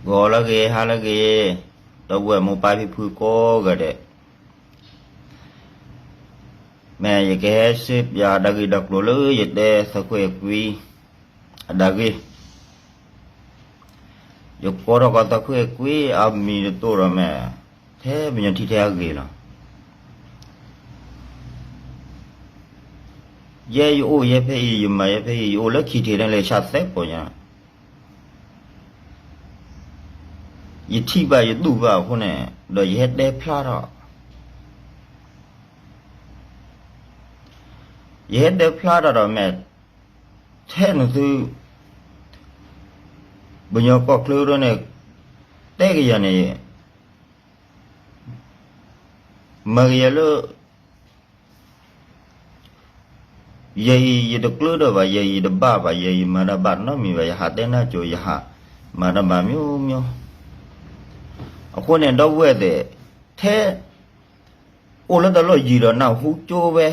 ဂီၤလၢအဂ့ၤ ဟါလၢအဂ့ၤ, ဒီပုၢ်ဝဲၢ်မိၢ်ပၢ်ဖံဖုကိးဂၤဒဲး, မ့ၢ်ယကဟဲစံးပၠးတၢ်ဂ့ၢ်တၢ်ကျိၤလၢယတဲသးခုအဲၣ်ကွံ အတၢ်ဂ့ၢ်, ယကိးထီၣ်ကီးသးခုအဲၣ်ကွံအမံၤတတိၢ်ဒီးမ့ၢ် ထဲပညီထံထဲအဂ့ၤလီၤ. ယဲယအိၣ်ယဲဖဲအံၤ ယမၤယဲဖဲအံၤ ယအိၣ်လၢခံထံးန့ၣ်လၢဆၣ်သဲပိာ်ညါ ယထံၣ်ဘၣ်ယတူၢ်ဘၣ်အဃိန့ၣ် ဒီးယဟဲတဲဖျါထီၣ်, ယဟဲတဲဖျါထီၣ်ဒီးမ့ၢ် ထဲနသု ပညီကီၢ်ချၢဒၣ်န့ၣ် တဲကယၤန့ၣ် မၤကယၤလၢ ယအံၤယတကျၢၤဒီးဘၣ်, ယအံၤယတဘၣ်ဘၣ်, ယအံၤမၤတၢ်ဘၣ်နီတမံၤဘၣ်, ယဟးတဲနၢ်ကၠိ ယဟးမၤတၢ်ဘၣ် မျိုးမျိုး. အဃိန့ၣ် ဒီပုၢ်ဝဲၢ်သ့ၣ် ထဲအိၣ်လၢတၢ်လီၢ်ယံၤဒီးနၢ်ဟူကၠိဝဲ,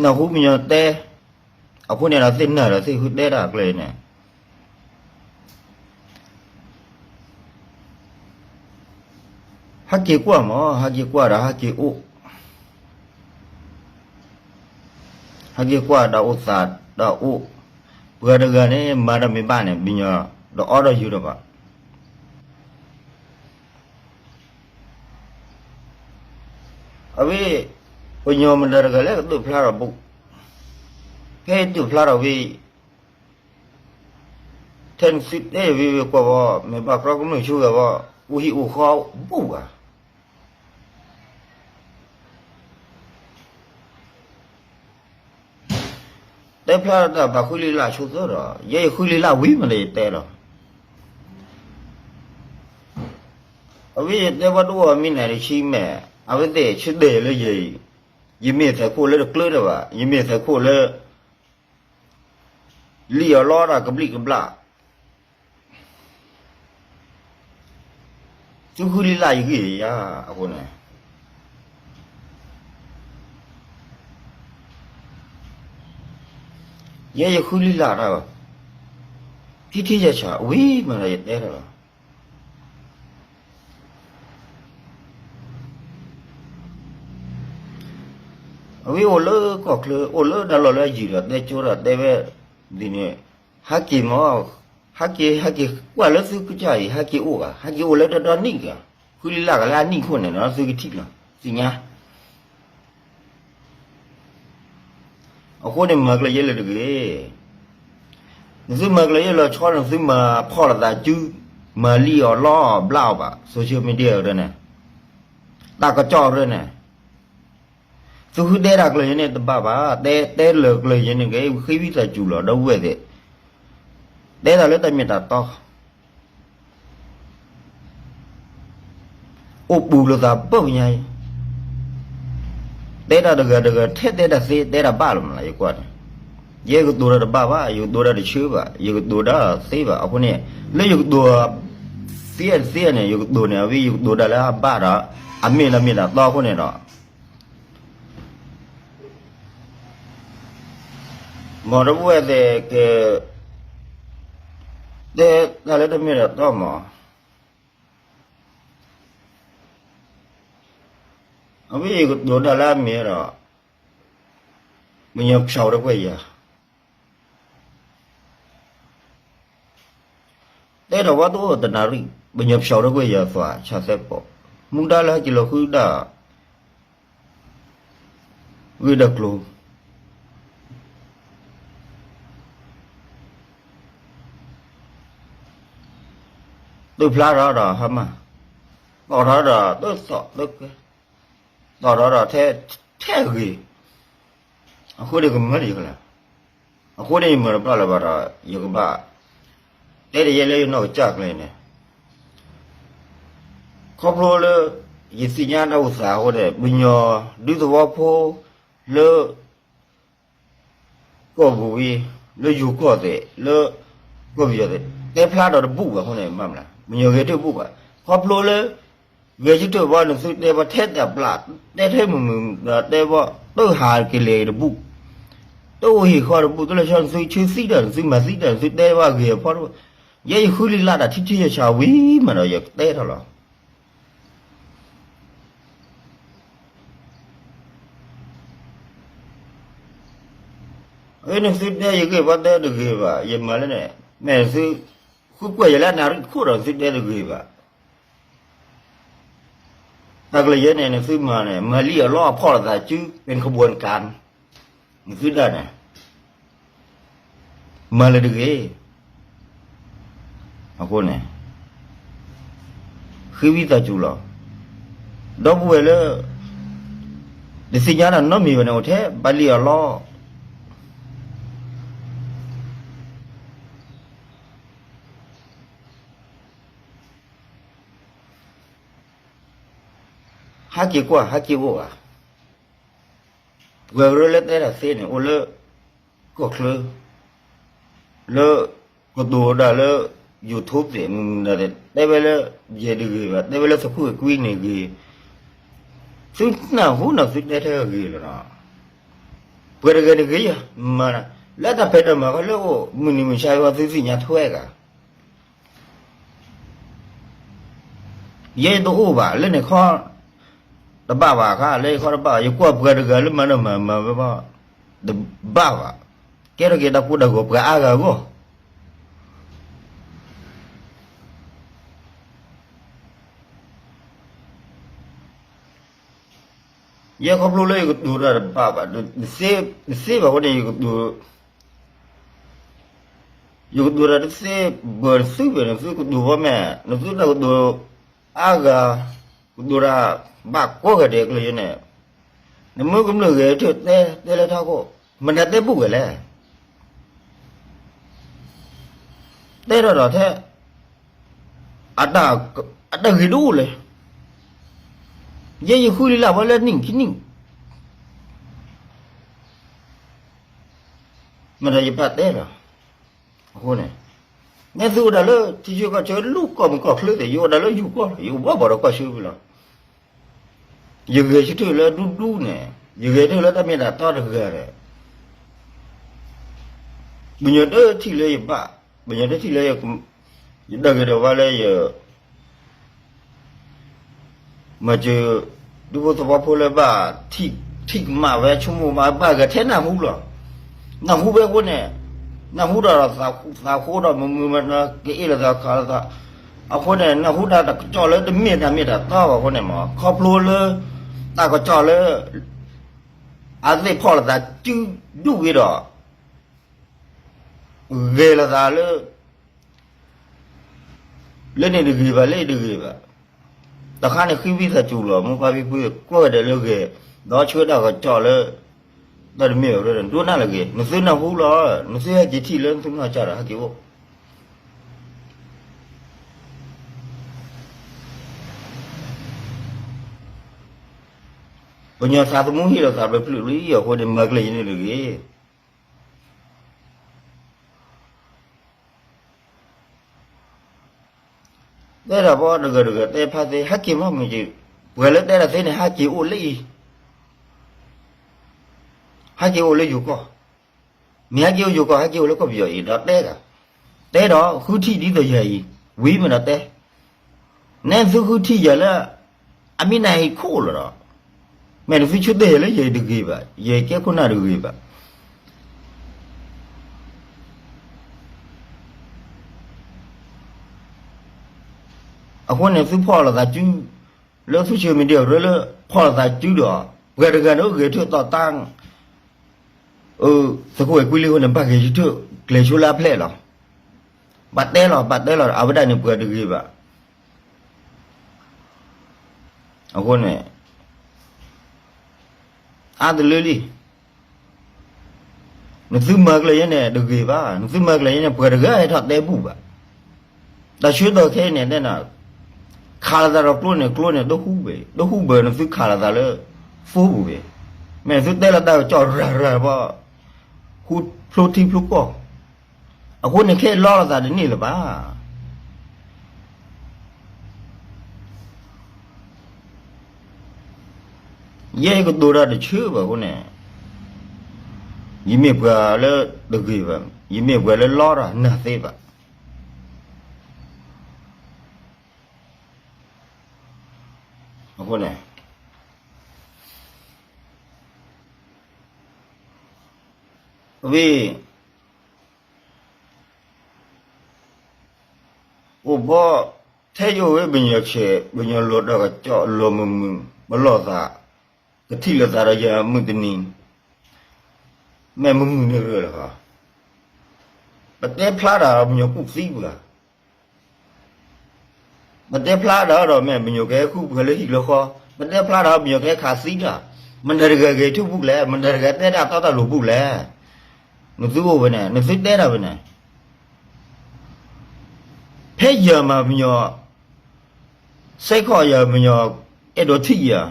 နၢ်ဟူပညီတဲ, အဃိန့ၣ်ဒီးသ့ၣ်နၢ်ဒီးသ့ၣ်ဃုတဲတၢ်အကျဲန့ၣ် ဟဲက့ၤကွၢ်မး, ဟဲက့ၤကွၢ်ဒီးဟဲက့ၤအိၣ်, ဟဲက့ၤကွၢ်တၢ်အိၣ်သးတၢ်အိၣ်, ပှၤတဂၤန့ၣ် မၤတၢ်မ့ၢ်ဘၣ်န့ၣ် ပညီဒီးအီဒီးယုာ်ဒီးဘၣ်. အဝဲ ပညီမတၤတဂၤလၢကတုၢ်ဖျါထီၣ်ဘူး, ဖဲတုၢ်ဖျါထီၣ်ဝံၤ ထဲနသုတဲဝံၤဝံၤကွၢ်ဘၣ် မ့ၢ်ဘၣ်ကြီကမျၢၢ်ဆူဂၤဘၣ် အိၣ်ဟံၣ်အိၣ်ဃီဘူးဘၣ်. တဲဖျါတၢ်ဘၣ်ဃုလံလၢ်ဆိသၢဒီး ယဲယဃုလံလၢ်ဝံၤမးဒီးယတဲလီၤ. အဝဲယတဲဘၣ်တအိၣ်အမံၤန့ၣ်တဆံမဲာ်, အဝဲသ့ၣ်ဆၢတဲာ်လၢယအံၤ, ယမ့ၢ်သဲးခိၣ်လၢတကျၢၤတၢ်ဘၣ်, ယမ့ၢ်သဲးခိၣ်လၢ လံၣ်အီၣ်လီတၢ်ကဘျံးကဘျၣ်, သုဃုလံလၢ်ယဂ့ၢ်ယၤအဃိန့ၣ် ယဲယဃုလံလၢ်တၢ်, ထံထံယဆးဝံၤမးဒီးယတဲထီၣ်လီၤ. အဝဲအိၣ်လၢကီၢ်ချၢ အိၣ်လၢတၢ်လီၢ်လၢအယံၤဒီးတဲကၠိဒီးတဲဝဲဒ်န့ၣ်, ဟဲက့ၤမး, ဟဲက့ၤ ဟဲက့ၤကွၢ်လၢသုကစၢ်အံၤ ဟဲက့ၤအိၣ်ဘၣ်, ဟဲက့ၤအိၣ်လၢတဒီနံၣ်က, ဃုလံလၢ်ကလၢအနံၣ်ခိၣ်န့ၣ်ဒီးသုကထံၣ်လီၤ, သ့ၣ်ညါ အဃိန့ၣ်မၤကျၢၤယဲလၢာ်တဂ့ၤ. နသုမၤကျၢၤယဲလၢာ်ဆီန့ၣ် သုမၤဖီၣ်လိာ်သးစု, မၤလံၣ်အီၣ်လီအီၣ်ဘျၣ်အီၣ်ဘၣ် social media အရၢန့ၣ်, တၢ်ကစီၣ်အရၢန့ၣ်, သုဃုတဲတၢ်ကျၢၤယဲန့ၣ်တဘၣ်ဘၣ်, တဲတဲလၢာ်ကျၢၤယဲန့ၣ် ကဟ့ၣ်ဝံသးစူၤလီၤ ဒီပုၢ်ဝဲၢ်သ့ၣ်, တဲတၢ်လၢတၢ်မ့ၢ်တၢ်တီ အိၣ်ပူၤလိာ်သးဘၣ်ညါအံၤ, တဲတၢ်တဂၤတဂၤ ထဲတဲတၢ်သ့ တဲတၢ်ဘၣ်လီၤမးလၢယကွၢ်န့ၣ်, ယဲယကတိၤတၢ်တဘၣ်ဘၣ်, ယကတိၤတၢ်တဆၢဘၣ်, ယကတိၤတၢ်သ့ဘၣ်, အဃိန့ၣ် လၢယကတိၤ သ့တသ့န့ၣ် ယကတိၤန့ၣ် အဝဲယကတိၤတၢ်လၢအဘၣ်ဒီး အမ့ၢ်လၢမ့ၢ်တၢ်တီအဃိန့ၣ်ဒီး မ်ဒီပုၢ်ဝဲၢ်သ့ၣ်က တဲတၢ်လၢတမ့ၢ်တၢ်တီမး, အဝဲယကတိၤတၢ်လၢအမ့ၢ်ဒီး ပညီဖျိးတကွဲၢ်ယၤ, တဲဒီးဝဲတအိၣ်တနၣ်ရံၣ် ပညီဖျိးတကွဲၢ်ယၤသွဲၣ်ဆၣ်သဲပိာ်, မူဒါလၢဟဲက့ၤလီၤဃုဒၣ် ဂ့ၢ်ဒီးကျိၤ တုၢ်ဖျါထီၣ်ဒီးဟါမၢ်, တီၣ်ထီၣ်ဒီးတသီၣ်တကဲ, တီၣ်ထီၣ်ဒီးထဲဂ့ၤ, အဃိန့ၣ်ကမၢလၢယကလဲၤ, အဃိန့ၣ်ယမၤတဘျီလၢၤဘၣ်ဒီး ယကဘၣ် တဲဒ်ယဲလၢယနီၢ်ကစၢ်ကျဲန့ၣ်, ခီဖျိလၢ ယသ့ၣ်ညါတၢ်အိၣ်သးအဃိန့ၣ် ပညီဒုးသဝီဖိ လၢ ကီၢ်ပူၤဝံၤ လၢယိၤကီၢ်သ့ၣ် လၢ ကီၢ်ပယီၤသ့ၣ် တဲဖျါဒီးတဘူၣ်ဘၣ်အဃိန့ၣ် မ့ၢ်မနုၤလဲၣ် ပညီဂဲၤထၢၣ်ဘူၣ်ဘၣ်, ခီဖျိလၢ ဂဲၤဆၢထၢၣ်ဘၣ်နသုတဲဘၣ်ထဲတပျၢ် တဲထဲမုၢ်မုၢ် တဲဘၣ် တဟးက့ၤလဲၤတဘူၣ်, တအိၣ်ဟ့ၣ်ဃီတဘူၣ် တလၢဆီနသုဆၢသံတၢ် နသုမၤသံတၢ် နသုတဲဘၣ်ဂ့ၤအဖီတဘူၣ် ယဲယဃုလံာ်လၢ်တၢ်ထံထံဆးဆးဝံၤမးဒီး ယကတဲထီၣ်လီၤ. အ့ နသုတဲယဂ့ၢ်ဘၣ်တဲတဂ့ၤဘၣ်, ယမၤလၢန့ၣ်, မ့ၢ်သုဃုကွဲးယၤလၢအနၣ်ရံၣ်ခိၣ်ဒီး သုတဲတဂ့ၤဘၣ်. တၢ်ကလၢၤယဲန့ၣ် နသုမၤန့ၣ် မၤလံအလီၢ်အဖီၣ်လိာ်သးစု ပ့ၤခဘှဲကၣ်, နသုဒၣ်န့ၣ် မၤလၢတဂ့ၤ. အဃိန့ၣ် ဃ့ဝံသးစူၤလီၤ. ဒီပုၢ်ဝဲၢ်လၢ တသ့ၣ်ညါတၢ်နီတမံၤဘၣ်န့ၣ် အိၣ်ထဲဘၣ်လံအလီၢ် ဟဲက့ၤကွၢ် ဟဲက့ၤအိၣ်ဧါ. ပှၤကရၢလၢတဲတၢ်သ့န့ၣ် အိၣ်လၢကီၢ်ချၢ လၢကတိၤဒၣ်လၢ YouTube သ့ၣ် မုၢ်မုၢ်ဒီး တဲဝဲလၢယဲၢ်တဂ့ၤဘၣ်, တဲဝဲလၢသခွံးကွံန့ၣ်ဂ့ၤ, သုနၢ်ဟူနီၤ သုတဲထဲဂ့ၤလီၤနီၤ. ပှၤတဂၤတဂ့ၤယၤ မၤ လၢတၢ်ဖံးတၢ်မၤခီလၢအိၣ် မုၢ်နံၤမုၢ်ဆါခီ သုသ့ၣ်ညါထွဲဂၤ ယဲတအိၣ်ဘၣ် လၢန့ၣ်ခီ တဘၣ်ဘၣ်အခါ လၢယခီတဘၣ်ဘၣ် ယကွၢ်ပှၤတဂၤလၢမၤနီၢ်မၤမၤဝဲဘၣ် တဘၣ်ဘၣ်, ကဲထီၣ်က့ၤတၢ်ကိၢ်တၢ်ဂီၤပှၤအါဂၤအဂီၢ် ယဲခီဖျိလၢယကတိၤတၢ်တဘၣ်ဘၣ် တသ့ဘၣ်အဃိန့ၣ် ယကတိၤတၢ်တသ့ဘၣ် နသုကတိၤဝဲမ့ၢ် နသုတၢ်ကတိၤအါဂၤ ကတိၤတၢ်ဘၣ်ကိးဂၤဒဲးအကျိၤယဲန့ၣ် နမ့ၢ်ကမျၢၢ်ဂဲၤထၢၣ်တဲ တဲလၢထီခိၣ် မနုၤတဲဘူၣ်ဝဲလဲၣ် တဲထီၣ်ဒီးထဲ အတၢ်ဂ့ၤတအိၣ်လဲၣ် ယဲယဃုလံာ်လၢ်ဝဲလၢနံၣ်ခံနံၣ် မ့ၢ်ဒီးယပာ်တဲလီၤ. အဃိန့ၣ် နဲသုအိၣ်ဒၣ်လၢထံဆၢကီၢ်ဆၢ လူၤကီၢ်မုၢ်ကီၢ်ချၢသ့ၣ် ယအိၣ်ဒၣ်လၢယိၤကီၢ်လီၤ ယအိၣ်ဘၣ်ဘၣ်ဒီးကီၢ်ဆၢဖဲလီၤ. ယဂဲၤဆၢထၢၣ်လၢဒူဒူန့ၣ် ယဂဲၤဆၢထၢၣ်လၢတၢ်မ့ၢ်တၢ်တီတဂၤဒီး ပညီတထံၣ်လၢယဘၣ် ပညီတထံၣ်လၢ ယဒၣ်ဂ့ၤဒီးဝဲလၢယ မၤစၢၤ ဒူဖိသဝီဖိလၢဘၣ် ထံၣ်ကမၣ်ဝဲ ဆိကမိၣ်မး ဘၣ်ဂၤထဲနၢ်ဟူလီၤ. နၢ်ဟူဝဲအဃိန့ၣ် နၢ်ဟူဒီးသးဃိဒီးမုာ်မုာ်မၤနီၤ ကအ့ၣ်လိာ်သးခးလိာ်သး အဃိန့ၣ် နၢ်ဟူတၢ်တကစီၣ်လၢတမ့ၢ်တၢ်မ့ၢ်တၢ်တီဘၣ်အဃိန့ၣ်မး ခီဖျိလၢ တၢ်ကစီၣ်လၢ အသ့ၣ်ဖီၣ်လိာ်သးစုဒူၣ်ဝံၤဒီး ဂဲၤလိာ်သးလၢ လၢန့ၣ်တဂ့ၤဘၣ် လၢအံၤတဂ့ၤဘၣ်. တခါန့ၣ်ဃ့ဝံသးစူၤလီၤ မိၢ်ပၢ်ဖံဖု ကိးဂၤဒဲးလၢဂဲၤ ဒီးဆှၢတၢ်ကစီၣ်လၢ တၢ်တမ့ၢ်ဘၣ် ဒိကနၣ်လၢဂ့ၤ နသုနၢ်ဟူလီၤ နသုဟဲက့ၤထံၣ်လၢနသုနီၢ်ကစၢ်ဒီးဟဲက့ၤအိၣ် ပညီသးသမူဟ့ၣ်လီၤသးဘျၢဖျၢၣ်လံအဃိန့ၣ် မၤကျဲၤယန့ၣ်တဂ့ၤ တဲဒၣ်ပှၤတဂၤတဂၤတဲဖါသ့ ဟဲက့ၤမးမ့ၢ်က့ၤ ပှၤလၢတဲဒၣ်သ့န့ၣ် ဟဲက့ၤအိၣ်လၢအံၤ ဟဲက့ၤအိၣ်လၢယိၤကီၢ် မ့ၢ်ဟဲက့ၤအိၣ်ယိၤကီၢ် ဟဲက့ၤအိၣ်လၢကီၢ်ပယီၤအံၤ ဒီးတဲဒၣ် တဲဒီးဃုထံၣ်ဒ်သိးယၤအံၤ ဝံၤမ့ၢ်ဒီးတဲ နဲသုဃုထံၣ်ယၤလၢ အမံၤနၤဟံၣ်ခိၣ်လီၤဒီး မ့ၢ်နသုဆၢတဲာ်ယၤလၢယၤတဂ့ၤဘၣ် ယကဲခိၣ်နၢ်တဂ့ၤဘၣ် အဃိန့ၣ် သုဖီၣ်လိာ်သးစု လၢ social media ရၢလၢ ဖီၣ်လိာ်သးစုဒီး ပှၤတဂၤန့ၣ် ဂဲၤထၢၣ်တီၢ်တၢ် သုးခိၣ်အဲၤကွံလံအဃိန့ၣ် ဘၣ်ဂဲၤဆၢထၢၣ် ကျဲၤဆိလၢအဖျဲၣ်လီၤ. ဘၣ်တဲလီၤ ဘၣ်တဲလီၤ အဝဲဒၣ်န့ၣ်ပှၤတဂ့ၤဘၣ်. အဃိန့ၣ် အါတလၢလံ နသုမၤကျဲၤယဲန့ၣ် တဂ့ၤဘၣ်. နသုမၤကျဲၤယဲန့ၣ် ပှၤတဂၤဟဲထီၣ်တဲဘူၣ်ဘၣ်. တၢ်ဆၢကတီၢ်ခဲအံၤန့ၣ် တဲနၤ ခးလိာ်သးဒီးကျိန့ၣ် ကျိန့ၣ် တဟူဘၣ် တဟူဘၣ် နသုခးလိာ်သးလၢ phone ပူၤဘၣ်. မ့ၢ်နသုတဲလီၤတၢ်ကစီၣ်ရၤရၤဘၣ် ဟူဖျိထံဖျိကီၢ် အဃိန့ၣ် ခဲအံၤလီလိာ်သးတန့ၢ်လၢၤဘၣ်. ယဲယကတိၤတၢ်တဆၢဘၣ်အဃိန့ၣ် ယမ့ၢ်ပှၤလၢတဂ့ၤဘၣ်, ယမ့ၢ်ပှၤလၢလီတၢ်နၢ်သ့ဘၣ်. အဃိန့ၣ် ဝံၤ အိၣ်ဘီ ထဲယအိၣ်ဝဲပညီဆဲး ပညီလီၤတၢ်ကစီၣ်လီၤမုာ်မုာ် ပလီၢ်သး ကထံၣ်လိာ်သးဒီးယၤမုၢ်တနံၤ မ့ၢ်မုာ်မုာ်န့ၣ်ရၢလီၤ. ပတဲဖျါတၢ်ဒီးပညီကူၣ်သံပှၤ ပတဲဖျါတၢ်ဒီးမ့ၢ် ပညီကဟဲဃုပှဲၤလၢဟံၣ်လၢဃီ, ပတဲဖျါတၢ်ဒီးပညီကဟဲခးသံတၢ်, မတၤတဂၤဂဲၤထူၣ်ဘူးလဲၣ်, မတၤတဂၤတဲတၢ်တီတၢ်လိၤဘူးလဲၣ်. နသုအိၣ်ဝဲန့ၣ် နသုတဲတၢ်ဝဲန့ၣ် ဖဲယၤမၤပညီ စဲခီယၤပညီ အဲၣ်ဒိးထံၣ်ယၤ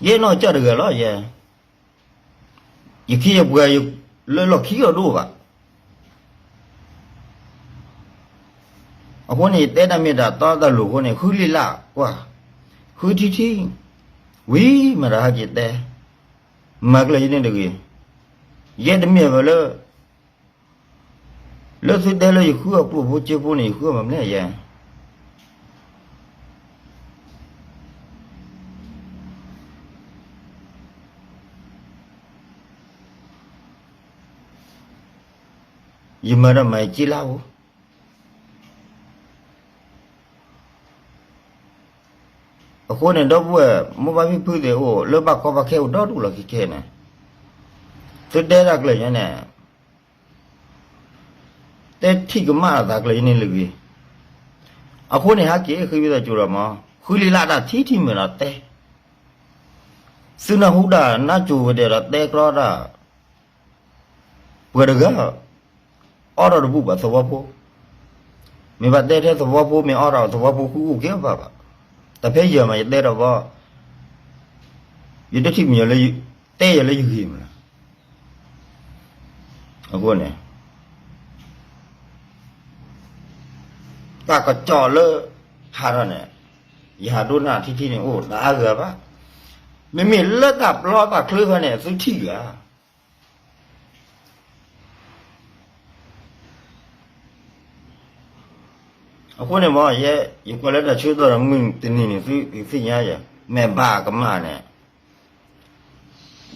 ယဲနီၢ်ကစၢ်တဂၤလီၤယဲ, ယခ့ယပှၤလၢလီၢ်ခံအီၤတအိၣ်ဘၣ်. အဃိန့ၣ် ယတဲတၢ်မ့ၢ်တၢ်တီတၢ်လိၤအဃိန့ၣ် ဃုလံာ်လၢ်ကွၢ်, ဃုထံထံ, ဝံၤမၤတၢ်ဟဲက့ၤတဲ, မၤကျၢၤယန့ၣ်တဂ့ၤ. ယဲတမ့ၢ်ဝဲလၢ လၢသုတဲလၢယဃုအကျိၣ်ဖိစ့ဖိန့ၣ် ယဃုအမၤမလဲၣ်ယဲ ယမၤတၢ်မၤယက့လၢအအိၣ်. အဃိန့ၣ် ဒီပုၢ်ဝဲၢ်မိၢ်ပၢ်ဖံဖုသ့ၣ်အိၣ် လၢဘၣ်ကီဘၣ်ခဲအိၣ်ဒီဒူၣ်လီၤခဲခဲန့ၣ်, သုတဲတၢ်ကျၢၤညါန့ၣ် တဲထံၣ်ကမၣ်အသးကျၢၤယန့ၣ်လၢဂ့ၤ. အဃိန့ၣ် ဟဲက့ၤဃ့ဝံသးစူၤဒီးမး ဃုလံာ်လၢ်တၢ်ထံထံမ့ၢ်ဒီးတဲ, သုနၢ်ဟူတၢ်နၢ်စူၤဝဲဒၣ်ဒီးတဲကြီတၢ် ပှၤတဂၤ အီထီၣ်တဘူၣ်ဘၣ်သဝီဖိ, မ့ၢ်ဘၣ်တဲထဲသဝီဖိမ့ၢ်အီထီၣ်သဝီဖိဃုအိၣ်ကဲဘၣ်ဘၣ်. တၢ်ဖဲယၤမးယတဲဒီးဘီ ယတထံၣ်ပညီလၢ တဲယၤလၢယဂ့ၤမးလီၤ. အဃိန့ၣ် တၢ်ကစီၣ်လၢ ဟးထီၣ်န့ၣ် ယဟးဒိကနၣ်ထံထံန့ၣ်အိၣ်တအါဂၤဘၣ်. မ့မ့ၢ်လၢတၢ်ပျီတၢ်ချၢဖဲန့ၣ် သုထံၣ်ဂၤ အဃိန့ၣ်မ့ၢ် ယဲ ယကွၢ်လၢတၢ်ဆၢကတီၢ်ဒီးမုၢ်တနံၤန့ၣ် သုသ့ၣ်ညါယၤ မ့ၢ်ဘၣ်ကမၣ်န့ၣ်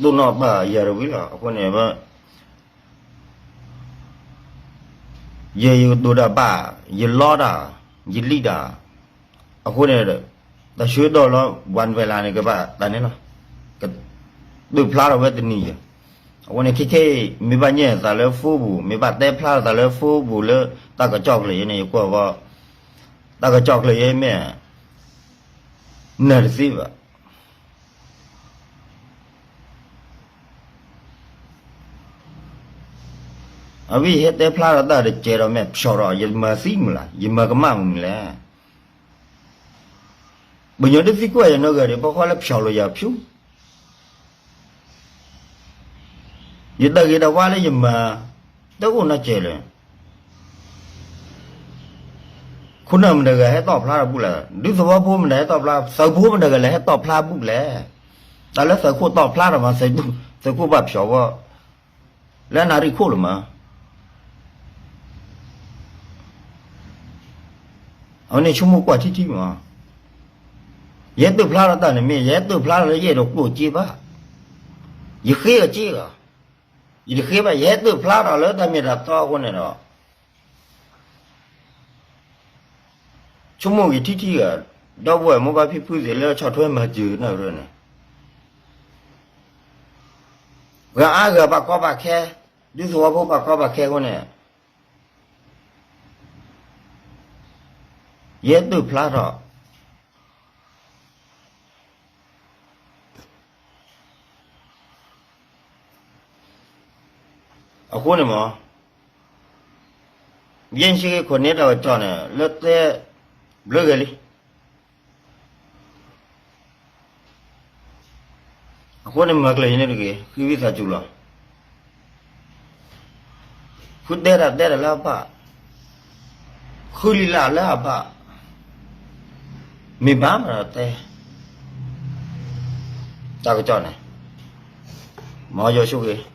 ဒိၣ်နီၣ်ဘၣ်ယၤတဝံၤလီၤ. အဃိန့ၣ် ယဲယကတိၤတၢ်ဘၣ် ယလီတၢ် ယလံၣ်တၢ် အဃိန့ၣ် တၢ်ဆၢကတီၢ်လၢ ဝၣ်နဝဲလးန့ၣ် ကဘၣ်တၢ်န့ၣ်လီၤ. ကဒုးဖျါထီၣ်ဝဲတနံၤယဲၢ်. အဃိန့ၣ် ခဲခဲအံၤ မ့ၢ်ဘၣ်ညါသးလၢ Facebook မ့ၢ်ဘၣ်တဲဖျါသးလၢ Facebook လၢတၢ်ကစီၣ်ကျၢၤယဲန့ၣ် ယကွၢ်ဝဲ တၢ်ကစီၣ်ကျၢၤယဲမ့ၢ် နၢ်တသ့ဘၣ်. အဝဲယဟဲတဲဖျါထီၣ်တၢ်တကဲးဒီးမ့ၢ်ဖျိးထီၣ် ယမၤသံမုၢ်လၢ် ယမၤကမၣ်မုၢ်လဲၣ်. ပညီတသံကွၢ်ယၤနီတဂၤဒီး ဘၣ်ဃီလၢဖျိးလိာ်ယၤဖၠူ ယတၢ်ဂ့ၤတၢ်ဝါလၢယမၤ တအိၣ်နီတစဲးလၢၤ. ခိၣ်နၢ်မတၤတဂၤဟဲတီၣ်ဖျါထီၣ်ဘူးလဲၣ်, ဒူသဝီဖိမတၤဟဲတီၣ်ဖျါ, သုးဖိမတၤတဂၤလဲၣ်ဟဲတီၣ်ဖျါဘူးလဲၣ်. တၢ်လၢသုးခိၣ်တီၣ်ဖျါထီၣ်မး, သုးခိၣ်ဘၣ်ဖျိးဝဲ လၢအနၣ်ရံၣ်ခိၣ်လၢၤမး အဝဲန့ၣ်ဆိကမိၣ်ကွၢ်ထံထံမး, ယဟဲတၢၣ်ဖျါထီၣ်တၢ်န့ၣ်မ့ၢ် ယဟဲတၢၣ်ဖျါထီၣ်လၢယအဲၣ်ဒိးကျိၣ်စ့ဘၣ်, ယဃ့အီၤစ့လီၤ, ယတဃ့ဘၣ် ယဟဲတၢၣ်ဖျါထီၣ်လၢတၢ်မ့ၢ်တၢ်တီအဃိန့ၣ်ဒီး ဆိကမိၣ်ဂ့ၤထံထံဂၤ, ဒီပုၢ်ဝဲၢ်မိၢ်ပၢ်ဖံဖုသ့ၣ်လၢဆီၣ်ထွဲမၤစၢၤနၢ်ရၢန့ၣ်, ဂၤအါဂၤဘၣ်ကီဘၣ်ခဲ, ဒူသဝီဖိဘၣ်ကီဘၣ်ခဲအဃိန့ၣ်, ယဟဲတၢၣ်ဖျါထီၣ် အဃိန့ၣ်မး, ယဲၢ်ဆံဂ့ၤခိၣ်န့ၢ်တၢ်ကစီၣ်န့ၣ် လၢတဲ ဘျၢဂၤလံ. အဃိန့ၣ်မၤကျၢၤယၤန့ၣ်တဂ့ၤ, ဃ့ဝံသးစူၤလီၤ. ဃုတဲတၢ်တဲတၢ်လၢအဘၣ်, ဃုလံာ်လၢ်လၢအဘၣ်, မ့ၢ်ဘၣ်မးဒီးတဲ တၢ်ကစီၣ်န့ၣ်, မ်ယွၤဆိၣ်ဂ့ၤ